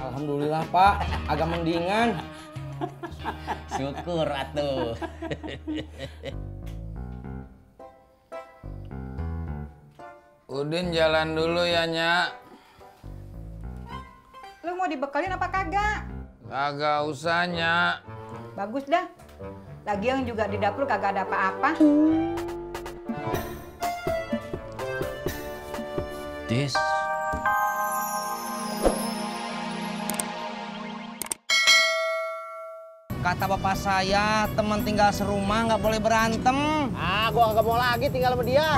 Alhamdulillah Pak, agak mendingan. Syukur atuh. Udin jalan dulu ya, Nyak. Lu mau dibekelin apa kagak? Kagak usah, Nyak. Bagus dah. Lagi yang juga di dapur kagak ada apa-apa. Tis. Kata bapak saya, teman tinggal serumah nggak boleh berantem. Ah, gua kagak mau lagi tinggal sama dia.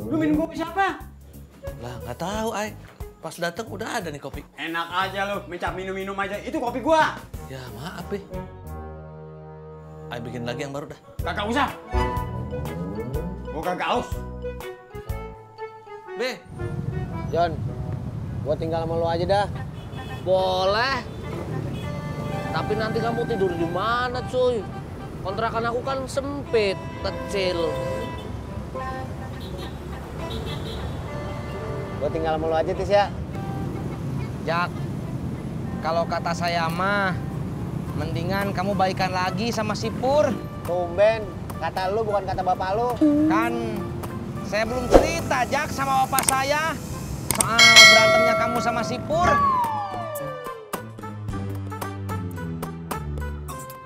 Lu minum kopi siapa? Lah nggak tahu, Ay. Pas datang udah ada nih kopi. Enak aja lu, minta minum-minum aja. Itu kopi gua. Ya maaf, Be. Ay bikin lagi yang baru dah. Kagak usah. Gua kagak aus. Be, John, gua tinggal sama lu aja dah. Boleh. Tapi nanti kamu tidur di mana, cuy? Kontrakan aku kan sempit, kecil. Gua tinggal sama lu aja, Tis ya. Jak, kalau kata saya mah, mendingan kamu baikan lagi sama si Pur. Tumben, kata lu bukan kata bapak lu. Kan saya belum cerita, Jak, sama bapak saya soal berantemnya kamu sama si Pur.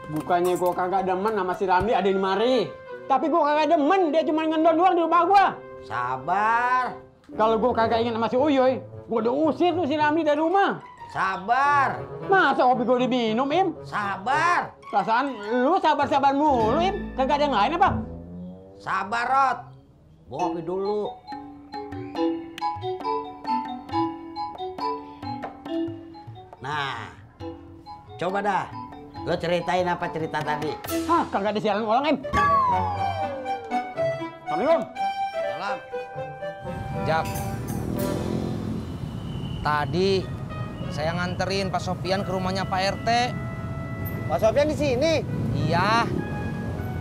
Bukannya gua kagak demen sama si Ramli ada di mari. Tapi gua kagak demen, dia cuma ngendon doang di rumah gua. Sabar, Kalau gua kagak ingin sama si Uyoy, gua udah usir tuh si Ramli dari rumah. sabar, Masa kopi gua diminum, Im? sabar, Perasaan lu sabar-sabar mulu, Im. Kagak ada yang lain apa? sabar, Rod. Gua kopi dulu. Nah, coba dah. Lo ceritain apa cerita tadi? Hah, kagak ada siaran orang, Im. Assalamualaikum. Salam. Jak, tadi saya nganterin Pak Sofian ke rumahnya Pak RT. Pak Sofyan di sini. Iya,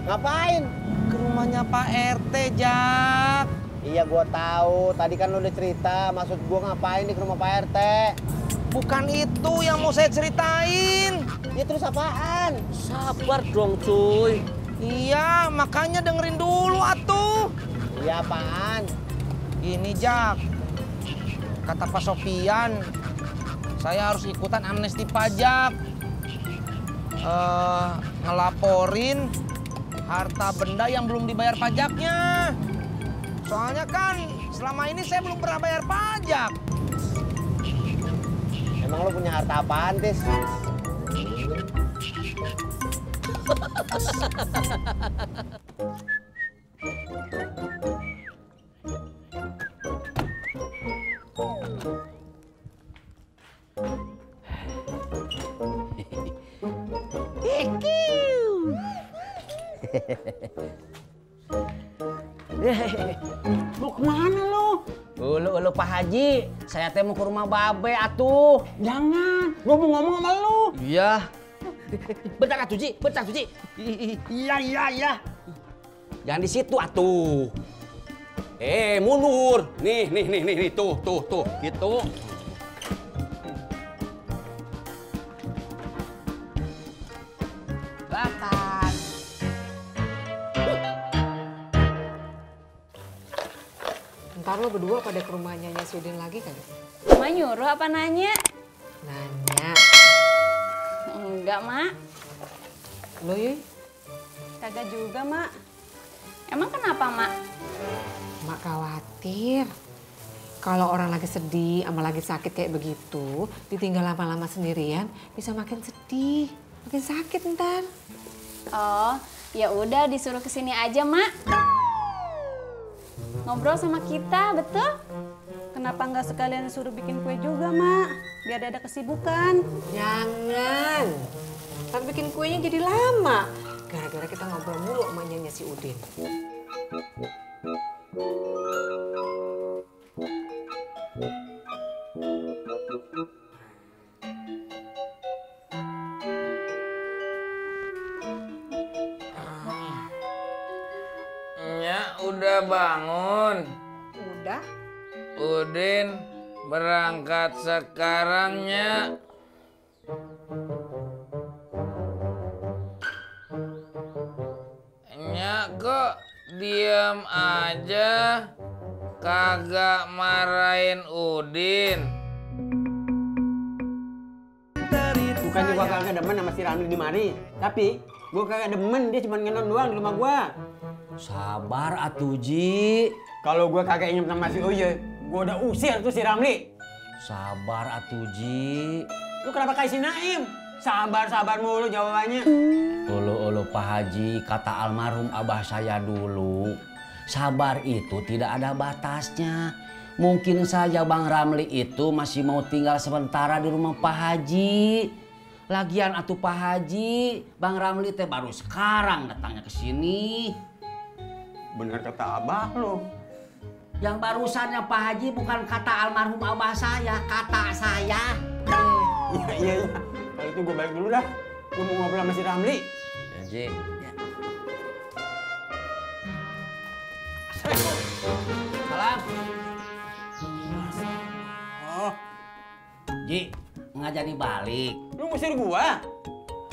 Ngapain? ke rumahnya Pak RT, Jak. Iya, gua tahu. Tadi kan lo udah cerita. Maksud gua ngapain di rumah Pak RT? Bukan itu yang mau saya ceritain. Ya terus apaan? Sabar dong, cuy. Iya, makanya dengerin dulu atuh. Iya apaan? Gini, Jak. Kata Pak Sofian, saya harus ikutan amnesti pajak. Ngelaporin harta benda yang belum dibayar pajaknya. Soalnya kan selama ini saya belum pernah bayar pajak. Emang lo punya harta apaan, Tis? Mau kemana lu? Ulu Pak Haji, saya teh mau ke rumah Babe atuh. Jangan, gua mau ngomong sama lu. iya. Bentar atuh, Ji, bentar atuh, Ji. Iya. Jangan di situ atuh. Mundur. Nih, tuh, gitu. Belakang. Ntar lo berdua pada ke rumahnya Sudin lagi kali? Ma nyuruh apa nanya? Nanya. Enggak, Mak. Lo Yuy? Kagak juga, Mak. Emang kenapa, Mak? Mak khawatir. Kalau orang lagi sedih sama lagi sakit kayak begitu, ditinggal lama-lama sendirian, bisa makin sedih, makin sakit ntar. Oh, ya udah disuruh kesini aja, Mak. Ngobrol sama kita, betul? Kenapa nggak sekalian suruh bikin kue juga, Mak? Biar ada kesibukan. Jangan. Ntar bikin kuenya jadi lama. Gara-gara kita ngobrol mulu sama nyonya si Udin. Nyak udah bangun. Udah. Udin berangkat sekarang, Nyak. Nyak kok diam aja, kagak marahin Udin. Bukannya gua kagak demen sama si Ramli di mari, tapi gua kagak demen dia cuma ngendon doang di rumah gua. Sabar atuh Ji. Kalau gua kagak ingin sama si Uye, gua udah usir tuh si Ramli. Sabar atuh Ji. Lu kenapa kayak si Naim? Sabar-sabar mulu jawabannya. Ulu Pak Haji, kata almarhum abah saya dulu, sabar itu tidak ada batasnya. Mungkin saja Bang Ramli itu masih mau tinggal sementara di rumah Pak Haji. Lagian atuh Pak Haji, Bang Ramli teh baru sekarang datangnya ke sini. Bener kata abah lu. Yang barusannya Pak Haji bukan kata almarhum abah saya, kata saya. Iya. Kalau itu gue balik dulu dah. Gue mau ngobrol sama si Ramli. Ya, Ji. Ya. Salam. Oh, Ji, nggak jadi balik. lu ngusir gua?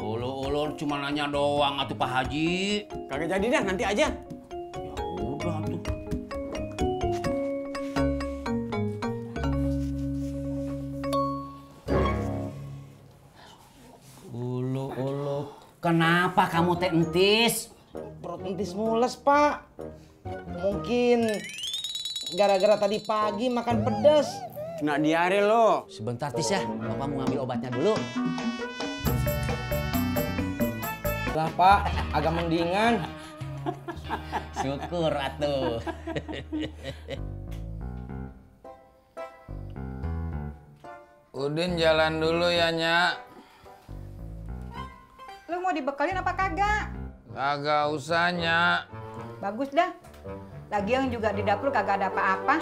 Ulur cuma nanya doang atuh Pak Haji. Kagak jadi dah, nanti aja. Ya udah tuh. Ulu. Kenapa kamu teh entis? Perut entis mules, Pak. Mungkin gara-gara tadi pagi makan pedas. Kena diare lo. Sebentar Tis ya, Bapak mau ngambil obatnya dulu. Lah, Pak, agak mendingan. Syukur atuh. Udin jalan dulu ya, Nyak. Lu mau dibekelin apa kagak? Kagak usah, Nyak. Bagus dah. Lagian juga di dapur kagak ada apa-apa.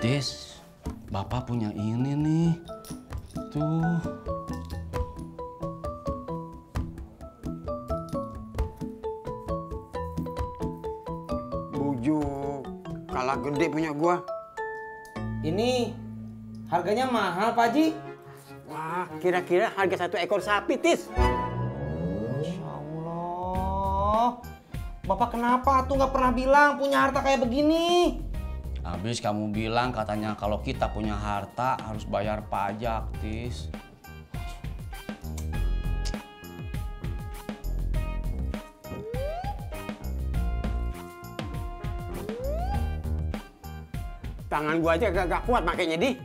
Tis, Bapak punya ini nih. Tuh. Bujuk. Kalah gede punya gua. Ini harganya mahal, Pak Haji. Wah, kira-kira harga 1 ekor sapi, Tis. Masya Allah. Bapak kenapa tuh nggak pernah bilang punya harta kayak begini? Habis kamu bilang katanya kalau kita punya harta harus bayar pajak, Tis. Tangan gua aja gak kuat makanya, Di.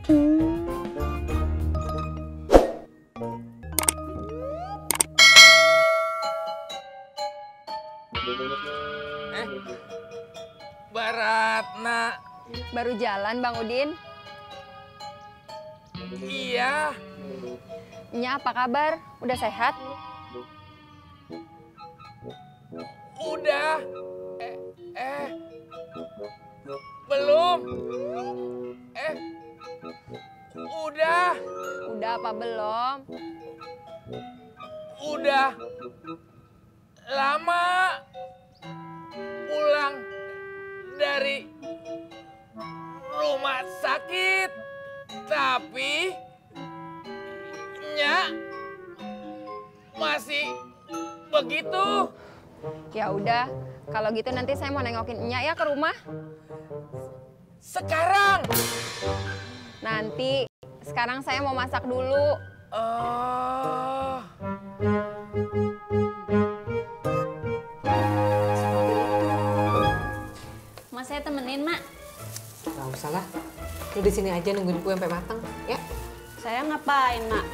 Baratna. Baru jalan Bang Udin. Iya. Nya apa kabar? Udah sehat? Udah. Belum. Udah. Udah apa belum? Udah. Lama. Pulang dari rumah sakit. Tapi Nya masih begitu. Ya udah, kalau gitu nanti saya mau nengokin Nya ya ke rumah. Sekarang. Nanti, sekarang saya mau masak dulu. Mas, saya temenin, Mak. Gak usah lah. Lu di sini aja nungguin kue sampai matang, ya? Saya ngapain, Mak?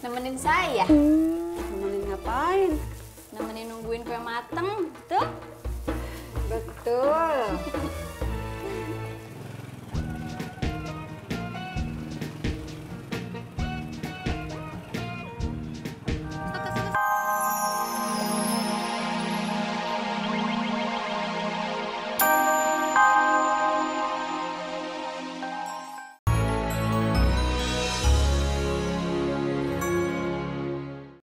Nemenin saya. Nemenin ngapain? Nemenin nungguin kue mateng, tuh. Betul.